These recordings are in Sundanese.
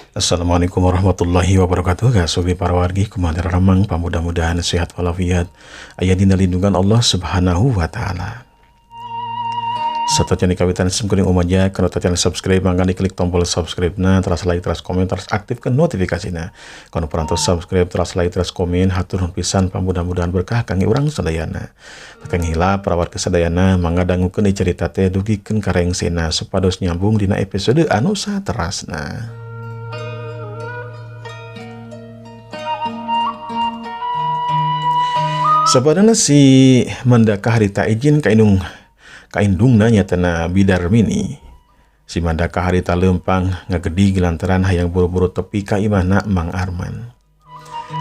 Assalamualaikum warahmatullahi wabarakatuh. Kasubi para wargi, kumaha ramang? Mudah-mudahan sehat walafiat, aya dina lindungan Allah Subhanahu wa Ta'ala. Sateuacan kawitan simkuring umaja kana channel subscribe, mangga diklik tombol subscribe na, terus like, terus komen, terus aktifkan notifikasinya. Kalau parantos subscribe, terus like, terus komen, hatur nuhun pisan, mudah-mudahan berkah kangge urang sadayana. Teu hilap, para wargi sadayana, mangga dangukeun cerita teh dugikeun ka rengsena supados nyambung dina episode anu saterasna. Sapadana si Mandaka harita izin ka indung, ka indungna, nyatana Bi Darmini. Si Mandaka harita lempang ngagedig lantaran hayang buru-buru tepi ka imahna Mang Arman.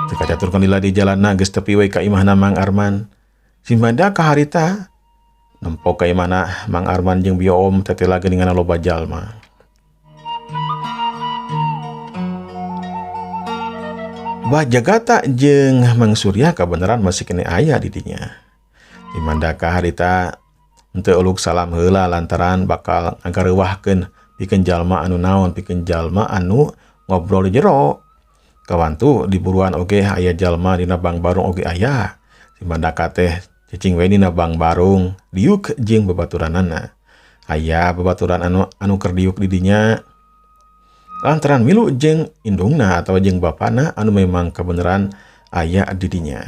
Teu kacaturkeun lila di jalanna, geus tepi we ka imahna Mang Arman. Si Mandaka harita nempo ka imahna Mang Arman jeung Bioom tetela geuningan loba jalma. Bah Jagata jeung Mang Surya kabeneran masih kene aya di dinya. Si Mandaka harita henteu uluk salam heula lantaran bakal ngagareuwahkeun pikeun jalma anu naon, pikeun jalma anu ngobrol di jero. Kawantu di buruan oge aya jalma, dina bang barung oge aya. Si Mandaka teh cicing we dina bang barung, diuk jeung babaturanana. Aya babaturan anu anu keur diuk di dinya lantaran milu jeung indungna atau jeung bapana anu memang kebenaran aya di dinya.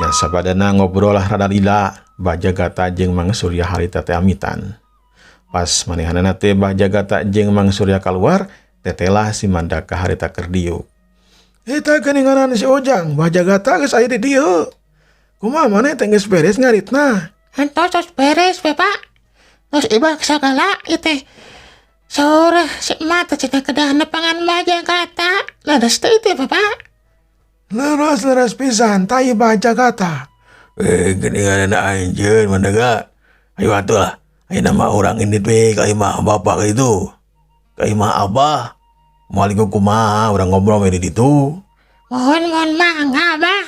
Ya, sabadana ngobrol lah rada lila, Bah Jagata jeung Mang Surya harita teh amitan. Pas manehanana teh Bah Jagata jeung Mang Surya keluar, tetelah si Mandaka harita keur diuk. "Eta geuninganan si Ojang, Bah Jagata geus aya di dieu. Kumaha, maneh teh geus beres ngaritna?" Entos, tos beres, Bapak. Terus ibak sagala ieu teh. Sore si emak teh cenah kedah nepangan Bah Jagata. Leres teh itu, Bapak? "Leres, leres pisan, tai Bah Jagata." "Eh, geuningan anjeun, Mandaka. Ayo atuh lah. Ayo nama orang ini teh ka imah bapak itu. Ka imah abah. Moal kumaha urang ngobrol we di ditu." Mohon, mohon mangga, Bah.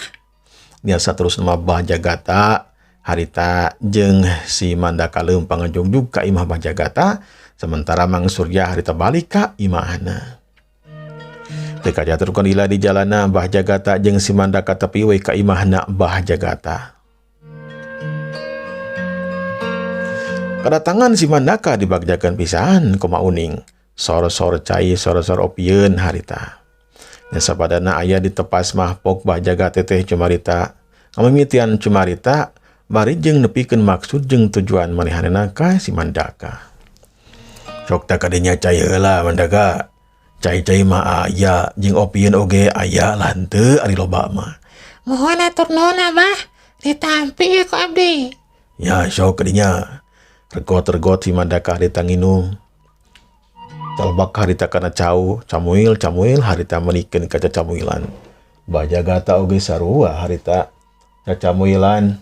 Biasa terus nama Bah Jagata harita jeung si Mandaka leumpang ngajugjug ka imah Bah Jagata, sementara Mang Surya harita balik ka imahna. Teu kacaturkeun lila di jalana, Bah Jagata jeung si Mandaka tepi we ka imahna Bah Jagata. Kedatangan si Mandaka dibagjakeun pisan ku Mak Uning. Sor-sor cai, sor-sor opieun harita. Nya, sapadana aya di tepas mahpok Bah Jagata teh cumarita. Ngamimitian cumarita bari jeung nepikeun maksud jeung tujuan manehanna ka si Mandaka. "Sok tah kadinya cai heula, Mandaka. Cai-cai mah aya jeung opieun oge aya lah, henteu ari loba mah." Mohon, atur nuhun, Abah. Ditampi ya ku abdi. "Ya, sok kadinya." Regot-regot si Mandaka harita nginum. Talbak harita kana cau, camuil camuil harita menikeun ka cacamuilan. Bah Jagata oge sarua harita cacamuilan.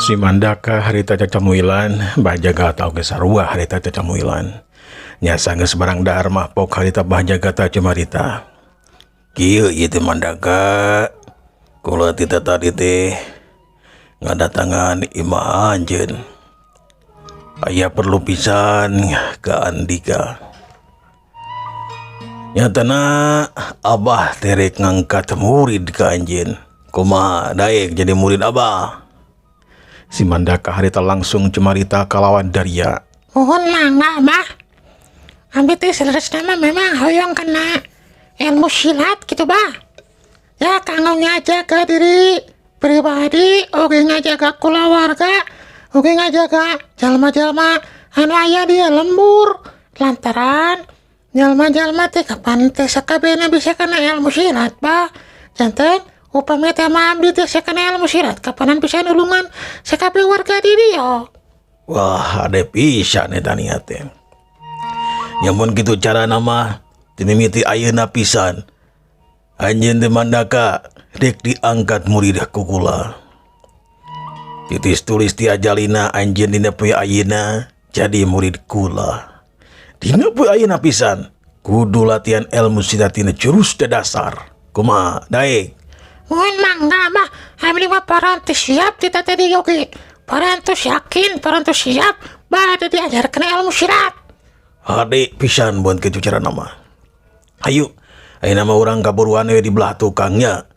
Si Mandaka harita cacamuilan, Bah Jagata oge sarua harita cacamuilan. Nya, sanggeus barang dahar mahpok harita Bah Jagata cumarita. "Kieu ieu teh, Mandaka. Kula ti tadi teh ngadatangan imah anjeun. Aya perlu pisan ka andika. Nyatana abah teh rek ngangkat murid ka anjeun. Kumaha, daek jadi murid abah?" Si Mandaka harita langsung cumarita kalawan daria. Mohon mangga, Abah. Abdi teh saleresna mah memang hoyong kena ilmu silat gitu, Bah. Ya, kanggo ngajaga diri pribadi, oge ngajaga kulawarga, oge ngajaga jalma-jalma anu aya di lembur. Lantaran jalma-jalma teh kapan teh sakabehna bisa kena ilmu silat, Bah. Janten upami teh mah abdi teh sakena ilmu silat, kapanan bisa nulungan sakabeh warga di dieu. "Wah, hade pisan eta niat teh. Nya, mun kitu carana mah ti mimiti ayeuna pisan. Anjeun teh, Mandaka, dek diangkat murid ku kula. Titis tulis ti ajalina anjeun dina poe ayeuna jadi murid kula. Dina poe ayeuna pisan kudu latihan ilmu silat tina jurus dasar. Kumaha, daek?" Mohon mangga, Abah. Abdi mah Parantos siap ti tadi oge. Parantos yakin, parantos siap bade diajarkeun ilmu silat. Hade pisan mun kitu carana mah. Hayu, ayeuna mah urang kaburuan we di belah tukangnya.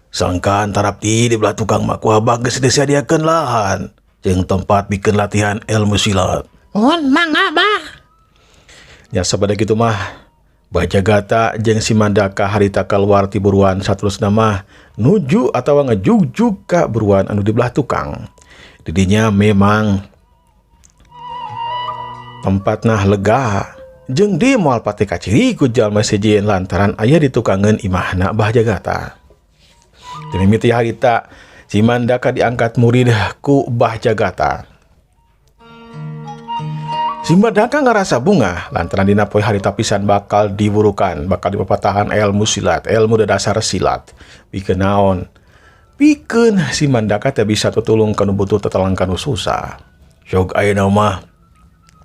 Sangkan tarapti di belah tukang mah ku abah geus disadiakeun lahan jeung tempat bikin latihan ilmu silat. Mun mangga, Bah. Nya sabada kitu mah Bajagata jeung si Mandaka harita keluar ti buruan saterusna mah nuju atawa ngejugjug ka buruan anu di belah tukang. Didinya memang tempatna lega jeung di moal pati kaciri ku jalma sejen lantaran aya di tukangeun imahna Bah Jagata. Dimimiti harita si Mandaka diangkat murid ku Bah Jagata. Si Mandaka ngerasa bunga lantaran dina poe harita pisan bakal diburukan, bakal dipapatahan ilmu silat, ilmu dasar silat. Pikeun naon? Pikeun si Mandaka teh bisa tutulung kanu butuh tetelang kanu susah. Sok ayeuna mah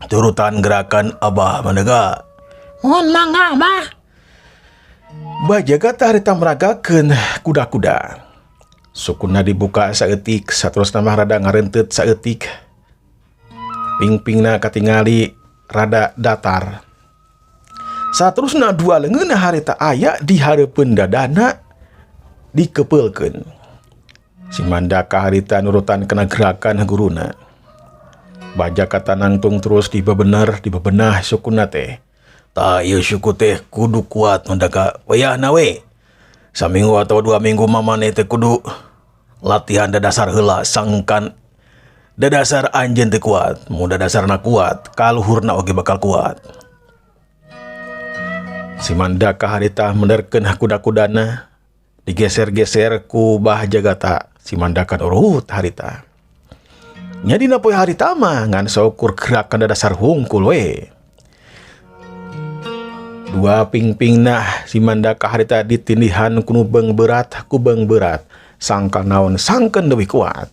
turutan gerakan Abah Mandaka. Mun mangga, Abah. Bajagata harita meragakeun kuda-kuda. Sukuna dibuka saeutik, saterusna mah rada ngarentet saeutik. Ping-pingna katingali rada datar. Saterusna dua leungeunna harita aya di hareupeun dadana dikepeulkeun. Si Mandaka harita nurutan kena gerakan guruna. Bajagata nangtung terus dibebener, dibebenah sukuna teh. Tah ieu suku teh kudu kuat Mandaka. Wayahna we. Saminggu atau 2 minggu mamane teh kudu latihan dadasar heula sangkan dadasar anjeun teh kuat. Mun dadasarna kuat, kaluhurna oge bakal kuat. Si Mandaka harita menerkeun kuda-kudana digeser-geser ku Bah Jagata. Si Mandaka nurut harita. Nya dina poe harita mah ngan saukur gerakan dadasar hungkul we. Dua ping-pingna si Mandaka harita ditindihan ku nu beung berat ku beung berat. Sangka naon sangkeun leuwih kuat.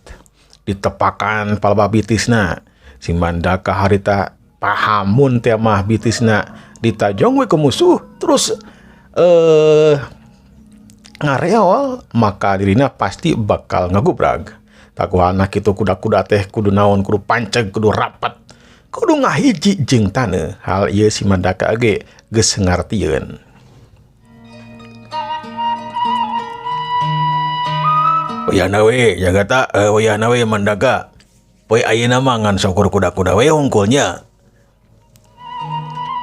Ditepakan palebah bitisna. Si Mandaka harita pahamun teh mah bitisna ditajong we ke musuh terus ngareol maka dirina pasti bakal ngagubrag. Takuhana kitu kuda-kuda teh kudu naon, kudu panceg, kudu rapat, kudu ngahiji jeung taneuh. Hal ieu si Mandaka ge geus ngartieun. Wayahna we Jagata, wayahna we Mandaka. Poe ayeuna mah ngan saukur kuda-kuda we hungkulnya.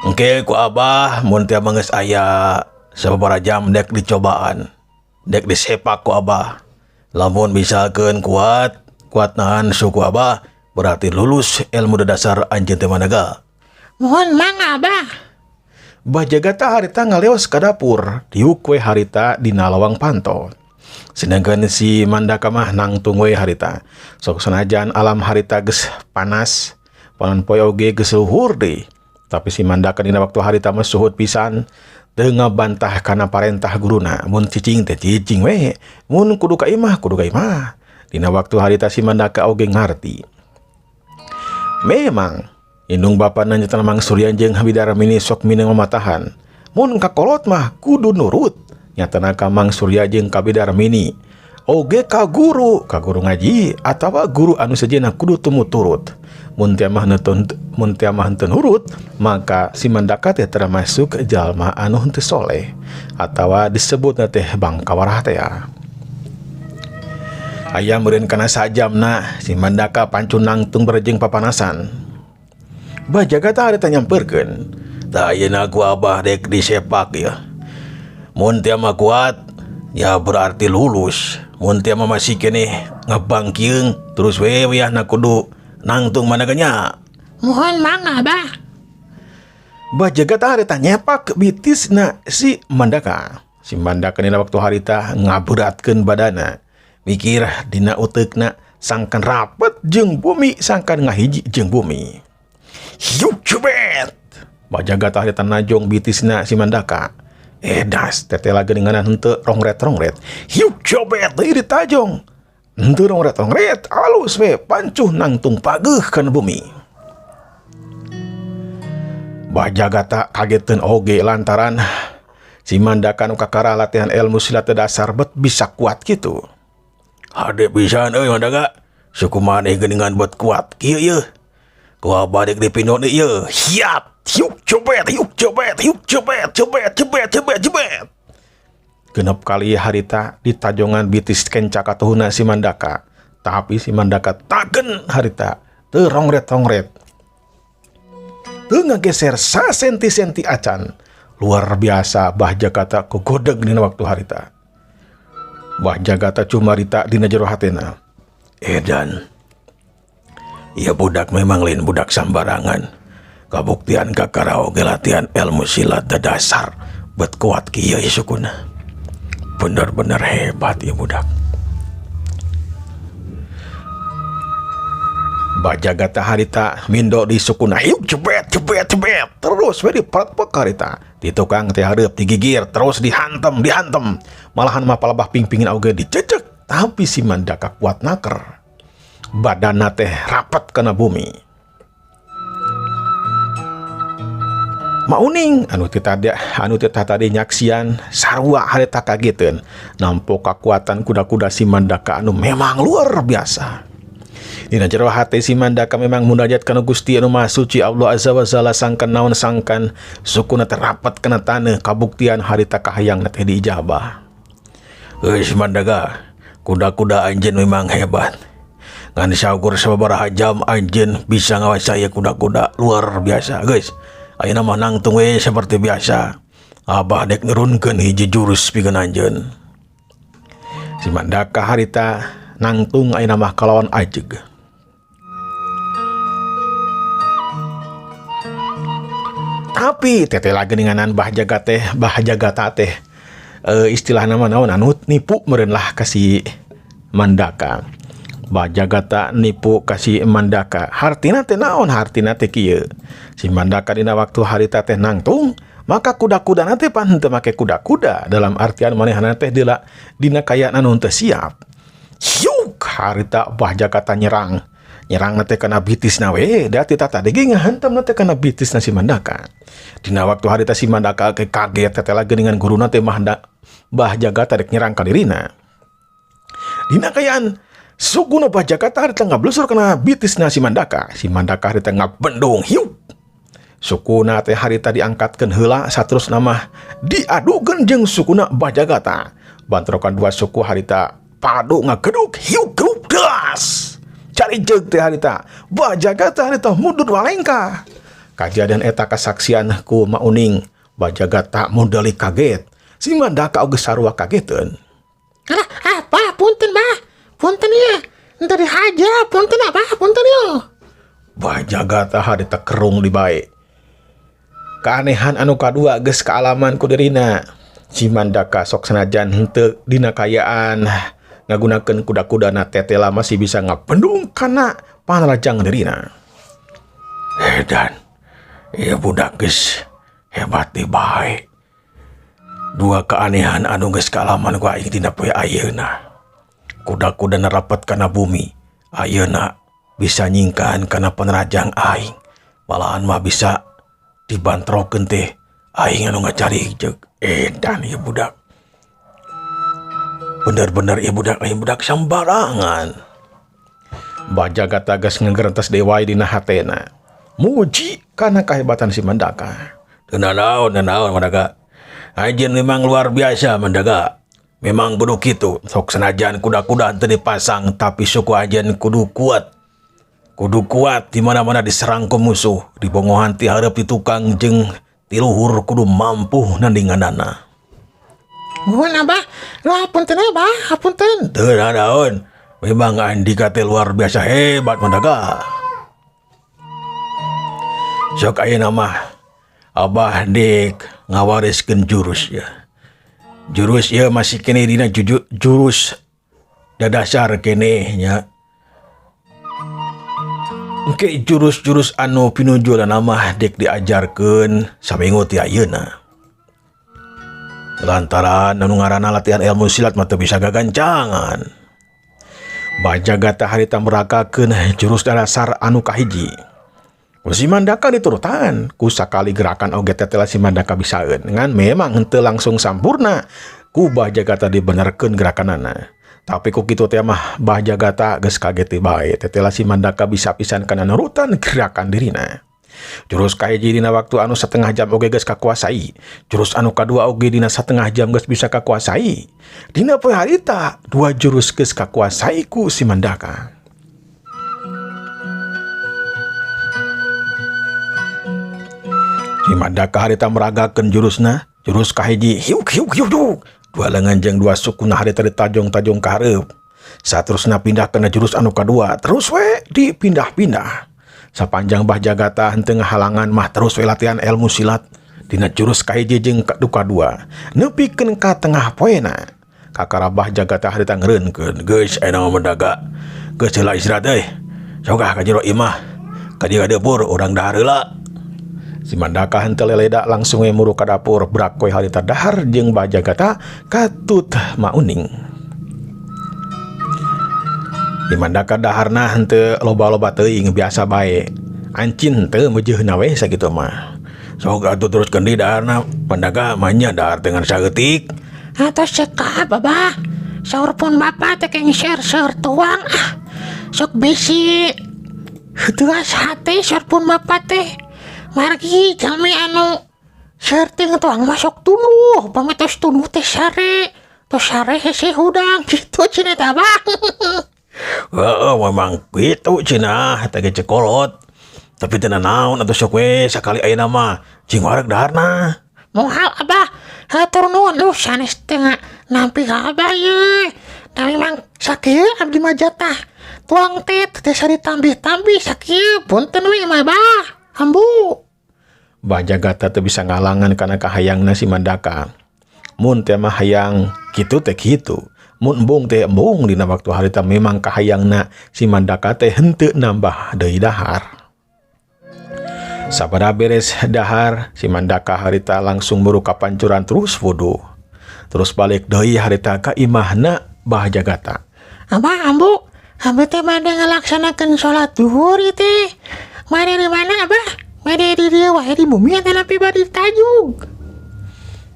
Engke ku abah mun teh mah geus aya sababaraha jam dek dicobaan. Dek disepak ku abah. Lamun misalkeun kuat, kuat nahan suku abah, berarti lulus ilmu dasar anjeun teh Mandaka. Mohon mangga, Abah. Bah Jagata harita ngaleos ka dapur, diuk we harita dina lawang panto. Sedangkan si Mandaka mah nangtung we harita. Sok sanajan alam harita geus panas, panon poe oge geus luhur deui. Tapi si Mandaka dina waktu harita mah suhut pisan, teu ngabantah kana parentah guruna. Mun cicing teh cicing we, mun kudu ka imah kudu ka imah. Dina waktu harita si Mandaka oge ngarti. Memang indung bapana nyata Mang Surya jeung Habidara Mini sok mineng mamatahan. Mun kakolot mah kudu nurut. Nyatana ka Mang Surya jeung Kabidar Mini. Oge ka guru ngaji atawa guru anu sejenna kudu tumuturut. Mun teu mah mun teu mah henteu nurut, maka si Mandaka teh termasuk jalma anu henteu soleh atawa disebutna teh bangkawarah teh ya. Aya meureun kana sajamna si Mandaka pancun nangtung berjeng papanasan. Bajagata harita nyamperkeun. Tah ayeuna ku abah dek disepak ya. Mun teu mah kuat ya berarti lulus. Mun teu mah masih keneh ngebangkieung terus we wayahna kudu nangtung Mandakanya. Mohon mangga, Abah. Bajagata harita nyepak bitisna si Mandaka. Si Mandaka dina waktu harita ngaberatkeun badana. Mikir dina uteukna sangkan rapet jeung bumi, sangkan ngahiji jeung bumi. Hiuk cubet. Bajagata harita najong bitisna si Mandaka. Edas tetela geuningan henteu rongret-rongret. Hiuk cobet deui ditajong. Henteu rongret-rongret, alus we pancuh nangtung pageuh kana bumi. Bajagata kageteun oge lantaran si Mandaka nu kakara latihan ilmu silat dasar bet bisa kuat kitu. Hade pisan euy Mandaka. Suku maneh geuningan buat kuat kieu yeuh. Ku abah dek dipindon ieu. Hiat, hiuk cobet, hiuk cobet, hiuk cobet, cobet, cobet, cobet, cobet. Genep kali harita ditajongan bitis kenca katuhuna si Mandaka. Tapi si Mandaka tagen harita teu rongret-rongret. Teu ngageser sasenti-senti acan. Luar biasa Bah Jagata kogodeg dina waktu harita. Bah Jagata cumarita dina jero hatena. Edan. Ya budak memang lain budak sambarangan. Kabuktian kakara oge latihan ilmu silat dasar bet kuat kieu sukuna. Bener-bener hebat ya budak. Bah Jagata harita mindo di sukuna hiuk jebet jebet jebet terus we dipretpek harita. Di tukang teh hareup digigir terus dihantem dihantem. Malahan mah palebah pingpingin oge dicecek, tapi si Mandaka kuat naker. Badanna teh rapet kana bumi. Mauning anu teu tadi anu teu tadi nyaksian sarua harita kageteun nampo kakuatan kuda-kuda si Mandaka anu memang luar biasa. Dina jero hate si Mandaka memang munajat kana Gusti anu Maha Suci Allah Azza wa Jalla sangkan naon sangkan sukuna teh rapet kana taneuh kabuktian harita kahayang teh diijabah. Geus Mandaka, kuda-kuda anjeun memang hebat. Ngan saukur sababaraha jam anjeun bisa ngawasai kuda-kuda luar biasa, guys. Ayeuna mah nangtung we seperti biasa. Abah dek nurunkeun hiji jurus pikeun anjeun. Si Mandaka harita nangtung ayeuna mah kalawan ajeg. Tapi teteh lagi ninganan Bah Jaga teh, Bah Jagata teh istilah nama naon anu nipu meureun lah ka si Mandaka. Bah Jagata nipu ka si Mandaka. Hartina teh naon? Hartina teh kieu. Si Mandaka dina waktu harita teh nangtung, maka kuda-kuda teh pan henteu make kuda-kuda dalam artian manehna teh dila dina kayaan anu teu siap. Hiuk harita Bah Jagata nyerang. Nyerang teh kana bitisna we, da ti tadi ge ngahantam teh kana bitisna si Mandaka. Dina waktu harita si Mandaka ke kaget teteh lagi dengan guruna teh mah Bah Jagata rek nyerang ka dirina. Dina kayaan sukuna Bah Jagata harita ngablusur kana bitisna si Mandaka. Si Mandaka harita ngabendung hiuk. Sukuna teh harita diangkatkeun heula saterusna mah diadukeun jeung sukuna Bah Jagata. Bantrokan dua suku harita padu ngageduk hiuk grup das. Cari jeung teh harita Bah Jagata harita mundur walengka. Kajadian eta kasaksian ku Mauning. Bah Jagata modali kaget. Si Mandaka oge sarua kageteun. Alah, apa punten bah? Punten ieu. Henteu dihaja, punten apa? Punten ieu. Bah Jagata harita kerung di bae. Keanehan anu kadua geus kaalaman ku dirina. Si Mandaka sok sanajan henteu dina kayaan ngagunakeun kuda-kudana tetela masih bisa ngabendung kana panrajang dirina. Edan, ieu budak geus hebat di bae. Dua keanehan anu geus kaalaman ku aing dina poe ayeuna. Kuda-kudana rapet kana bumi, ayeuna bisa nyingkahan kana panrajang aing. Malahan mah bisa dibantrokeun teh aing anu ngacari jeung edan ieu budak. Bener-bener ieu budak lain budak sambarangan. Bah Jagata geus ngegerentas deui dina hatena. Muji kana kahebatan si Mandaka. Teu nanaon, nanaon Mandaka. Anjeun memang luar biasa Mandaka. Memang kudu kitu. Sok sanajan kuda-kuda teu dipasang tapi suku anjeun kudu kuat. Kudu kuat di mana-mana diserang ku musuh, dibongohan ti hareup ti tukang jeung ti luhur kudu mampu nandinganana. Nuhun Abah, lah punten Abah, hapunten. Teu nanaon. Memang Andika teh luar biasa hebat Mandaka. Sok ayeuna mah Abah dek ngawariskeun jurus ya. Jurus ieu masih keneh dina jurus dadasar keneh nya. Engke jurus-jurus anu pinujulan mah dek diajarkeun saminggu ti ayeuna. Lantaran anu ngaranna latihan ilmu silat mah teu bisa gagancangan. Bah Jagata harita merakakeun jurus dasar anu kahiji. Ku si Mandaka diturutan, ku sakali gerakan oge tetela si Mandaka bisaeun. Ngan memang henteu langsung sampurna, ku Bah Jagata dibenerkeun gerakanana. Tapi ku kitu teh mah Bah Jagata geus kaget bae. Tetela si Mandaka bisa pisan kana nurutan gerakan dirina. Jurus kahiji dina waktu anu setengah jam oge geus kakuasai. Jurus anu kadua oge dina setengah jam geus bisa kakuasai. Dina poe harita dua jurus geus kakuasai ku si Mandaka. Si Mandaka harita meragakeun jurusna, jurus kahiji hiuk hiuk hiuk hiuk. Dua lengan jeung dua sukuna harita ditajong-tajong ka hareup. Saterusna pindah kana jurus anu kadua, terus we dipindah-pindah. Sapanjang Bah Jagata henteu ngahalangan mah terus we latihan ilmu silat dina jurus kahiji jeung kadua nepikeun ka tengah poena. Kakara Bah Jagata harita ngeureunkeun, geus aya mah Mandaka. Geus heula istirahat euy. Sok ah ka jero imah. Ka dieu ka dapur urang dahar heula. Si Mandaka henteu leleda langsung we muru ka dapur brak we harita dahar jeung Bah Jagata katut mauning. Si Mandaka daharna henteu loba-loba teuing biasa bae. Ancin henteu meujeuna we sakitu mah. Sok atuh teruskeun deui daharna Mandaka mah nya dahar dengan saeutik. Atos cekap Abah. Saur pun bapak teh keng seur-seur tuang ah. Sok bisi teuas hate saur pun bapak teh. Margi jalmi anu seur teh tuang mah sok tunduh, upami tos tunduh teh sare. Tos sare hese hudang kitu cenah teh Abah. Heeh, memang kitu cenah eta ge cekolot. Tapi teu nanaon atuh sok we sakali ayeuna mah cing wareg daharna. Moal Abah, hatur nuhun lu sanes teh nampi ka Abah ye. Tapi memang sakieu abdi mah jatah tuang teh teu tiasa ditambih-tambih sakieu punten we mah Abah. Ambu. Bah Jagata teu bisa ngalangan kana kahayangna si Mandaka. Mun teh mah hayang kitu teh kitu. Mun embung teh embung dina waktu harita memang kahayangna si Mandaka teh henteu nambah deui dahar. Sabada beres dahar, si Mandaka harita langsung muru ka pancuran terus wudu. Terus balik deui harita ka imahna Bah Jagata. Abah, ambu, abdi teh bade ngalaksanakeun salat zuhur ieu teh. Bade di mana Abah? Bade di dieu wae di bumi atanapi bade di tajug.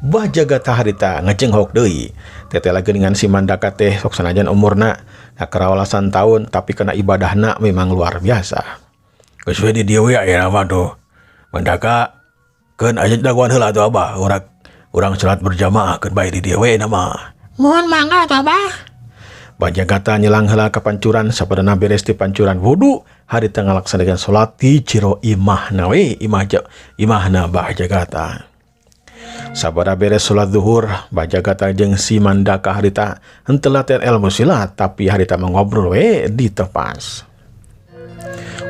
Bah Jagata harita ngejenghok deui. Teteh lagi dengan si Mandaka teh sok sanajan umurna karawalasan tahun tapi kena ibadahna memang luar biasa. Geus we di dieu we aya mah tuh. Mandaka keun aya dagoan heula atuh Abah, urang salat berjamaah keun bae di dieu we mah. Mohon mangga atuh Abah. Bah Jagata nyelang heula ka pancuran sapadana beres ti pancuran wudu harita ngalaksanakeun salat di jero imahna we, imahna Bah Jagata. Sabada beres salat zuhur, Bah Jagata jeung si Mandaka harita henteu latihan ilmu silat tapi harita mengobrol we di tepas.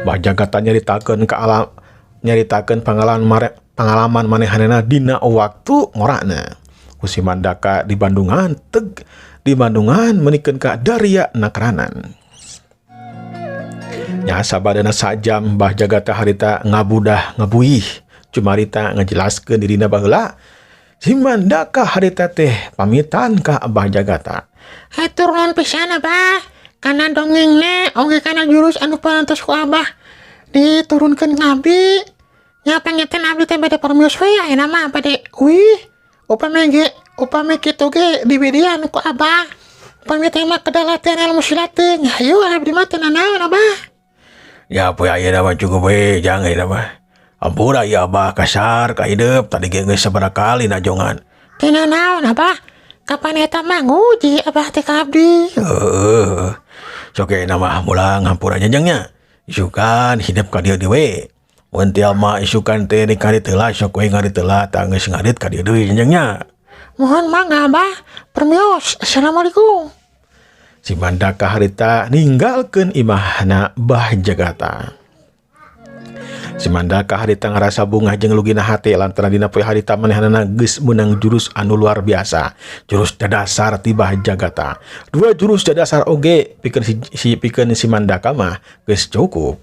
Bah Jagata nyaritakeun ka alam, nyaritakeun pengalaman manehanana dina waktu ngorana. Ku si Mandaka di Bandungan teg di Bandungan menikeun ka Daria Nakranan. Nya sabadana sajam Bah Jagata harita ngabudah ngabuih cumarita ngajelaskeun dirina baheula. Si Mandaka harita teh pamitan ka Abah Jagata. Hatur nuhun pisan Abah, kana dongengna oge kana jurus anu parantos ku Abah diturunkeun ka abdi. Nya panginten abdi teh bade permios we ayeuna mah bade uih. Upami ge, upami kitu ge dibidian ku Abah. Upami teh mah kedah latihan ilmu silat teh. Nya hayu abdi mah teu nanaon Abah. Ya poe ayeuna mah cukup we jang ayeuna mah. Ampura ya Abah kasar ka hidup tadi ge geus sabaraha kali najongan. Teu nanaon Abah. Kapan eta mah nguji Abah teh ka abdi. Heeh. Sok ayeuna mah mulang hampura nya jang nya. Isukan hidup ka dieu deui we. Mun teu mah isukan teh di karit heula sok we ngarit heula tah geus ngarit ka dieu deui jang nya. Mohon mangga Abah. Permios. Assalamualaikum. Si Mandaka harita ninggalkeun imahna Bah Jagata. Si Mandaka harita ngarasa bungah jeung lugina hate lantaran dina poe harita manehanana geus meunang jurus anu luar biasa. Jurus dadasar ti Bah Jagata. Dua jurus dadasar oge pikeun si Mandaka mah geus cukup.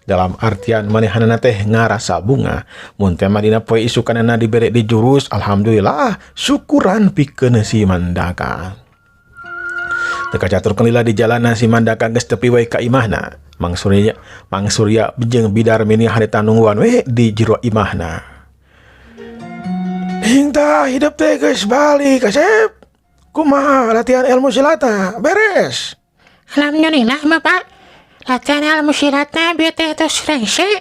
Dalam artian manehanana teh ngarasa bunga. Mun teh mah dina poe isukanana dibere di jurus, alhamdulillah syukuran pikeun si Mandaka. Teu kacaturkeun lila di jalana si Mandaka geus tepi we ka imahna. Mang Surya jeung Bidar mini harita nungguan we di jero imahna. Hingta hidup teh geus balik kasep. Kumaha latihan ilmu silatna beres? Alhamdulillah, Bapak. Latihan ilmu silatna bieu teh tos rengse.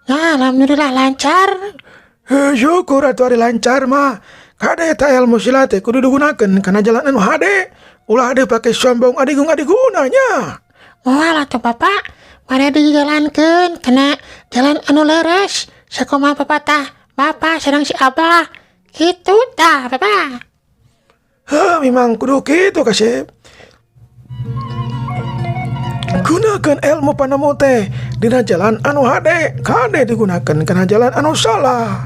Ya, alhamdulillah lancar. Heh, syukur atuh ari lancar mah. Kade eta ilmu silat teh kudu digunakeun kana jalan anu hade. Ulah dipake sombong adigung adiguna nya. Moal atuh, Bapak. Mari dijalankeun kana jalan anu leres. Sakumaha pepatah Bapak sareng si Abah. Kitu tah, Bapak. Heh, memang kudu kitu, Kasep. Gunakan ilmu panemu teh dina jalan anu hade, kade digunakan kana jalan anu salah.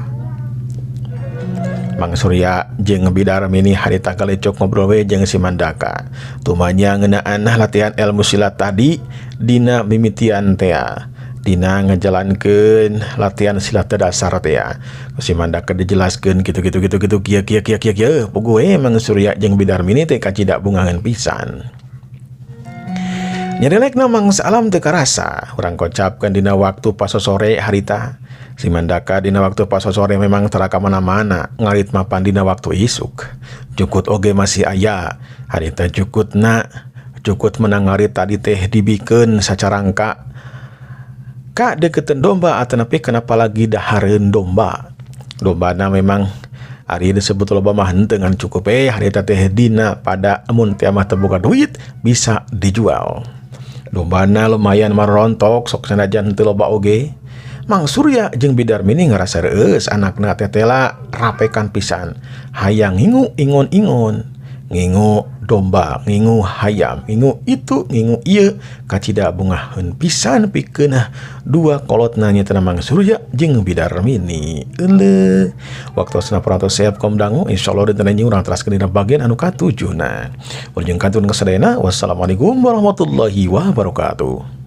Mang Surya jeung Bi Darmini harita kalecok ngobrol we jeung si Mandaka. Tumanya ngeunaan latihan ilmu silat tadi dina mimitian tea. Dina ngejalankeun latihan silat teh dasar tea. Si Mandaka dijelaskeun kitu kitu kitu kitu kieu kieu kieu kieu kieu. Puguh we Mang Surya jeung Bi Darmini teh kacida bungaheun pisan. Nyarelekna Mang Salam teu karasa, urang kocapkeun dina waktu pasosore harita. Si Mandaka dina waktu pasosore memang tara ka mana-mana, ngarit mapan dina waktu isuk. Jukut oge masih aya, harita jukutna jukut menang ngarit tadi teh dibikeun sacarangka ka deketan domba atanapi kenapa lagi dahareun domba. Dombana memang ari disebut loba mah henteu, ngan cukup harita teh dina pada amun teh mah teu boga duit bisa dijual. Dombana lumayan marontok sok sanajan henteu loba oge. Mang Surya jeung Bi Darmini ngarasa reueus anakna tetela rapekan pisan. Hayang ngingu ingon-ingon, ngingu domba, ngingu hayam, ngingu itu, ngingu ieu, kacida bungaheun pisan pikeun dua kolotna nyaeta Mang Surya jeung Bi Darmini. Euleuh, waktosna parantos siap kom dangu, insyaallah dinten enjing urang teraskeun dina bagian anu katujuhna. Wilujeng kantun ka sadayana, wassalamualaikum warahmatullahi wabarakatuh.